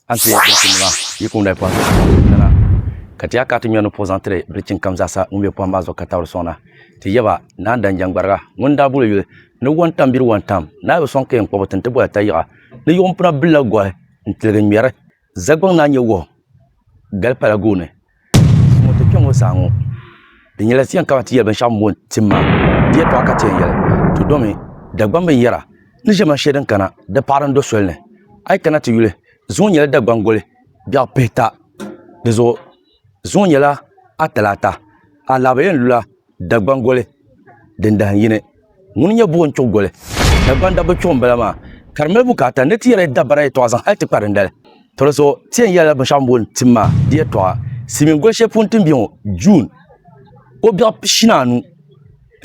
A ni ti yɛli bilichinima yi ku ŋmɛli pɔhim zuɣu nana, ka ti yaa ka ti ŋmɛri ni puɣi zaŋ tiri bilichin kam zaasa ŋun be pɔhim maa zuɣu ka tabiri sɔŋ na. Ti yaba Naa Danjaŋgbariga ŋun daa boli yuli ni Wantam biri Wantam, Naa bi sɔŋ ka yɛn kpuɣi ti nti boli tayiɣa ni yuɣimpuna bilila gɔhi n-tiligi ŋmɛri Zagbaŋ Naa nyɛ wɔhu gali pala gooni. Zuŋɔ ti kpɛŋ ŋɔ zaa ŋɔ di nyɛla ti yɛn kana ti yɛli binshɛɣu m booni tim maa di yɛltɔɣa ka ti yɛn yɛli to domi Dagbaŋ binyɛra ni ʒiɛmani shɛli din kana di paɣiri n do soli ni a yi kana ti yuli zuŋɔ nyɛla Dagbaŋ goli biɛɣu pihita di zuɣu zuŋɔ nyɛla Atalaata alaaba yɛn lula Dagbaŋ goli din dahin yini ŋuni n-nyɛ buɣim chuɣu goli. Dagbaŋ dabba chuɣu m-bala maa ka di mali bukaata ni ti yɛli dabara yɛltɔɣa zaŋ hali ti kpa dindali. To di zuɣu ti yɛn yɛlila binshɛɣu m booni tim maa di yɛltɔɣa. Silimiin goli shɛli puuni ti ni be ŋɔ June o biɛɣu pishinaanu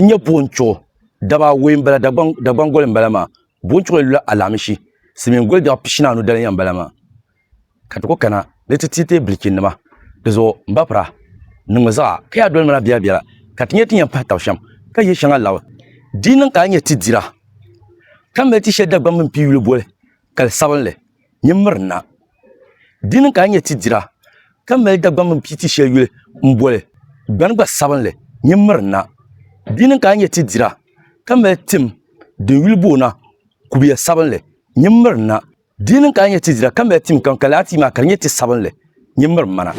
n-nyɛ buɣim chuɣu daba awɔi m-bala Dagbaŋ goli m-bala maa. Buɣim chuɣu yɛn lula Alaamishi silimiin goli biɛɣu pishinaanu dali n-yɛn bala maa. Ka ti ku kana ni ti ti ti bilichinnima. Di zuɣu m ba pira, niŋmi zaɣa ka yaa doli ma na biɛlabiɛla ka ti nya ti ni yɛn pahi tab shɛm ka yihi shɛŋa labi. Di yi niŋ ka a nya ti dira ka mali ti shɛli Dagbamba mini pii yuli boli kali sabinli, nyin miri na. Di yi niŋ ka a nya ti dira ka mali Dagbamba mini pii ti shɛli yuli m-boli gbani gba sabinli, nyin miri na. Di yi niŋ ka a nya ti dira ka mali tim din yuli boona kubia sabinli, nyin miri na. Di niŋ ka a nyɛ ti dira ka mali tim kam ka lala tii maa ka di nyɛ ti sabinli nyɛ miri mana.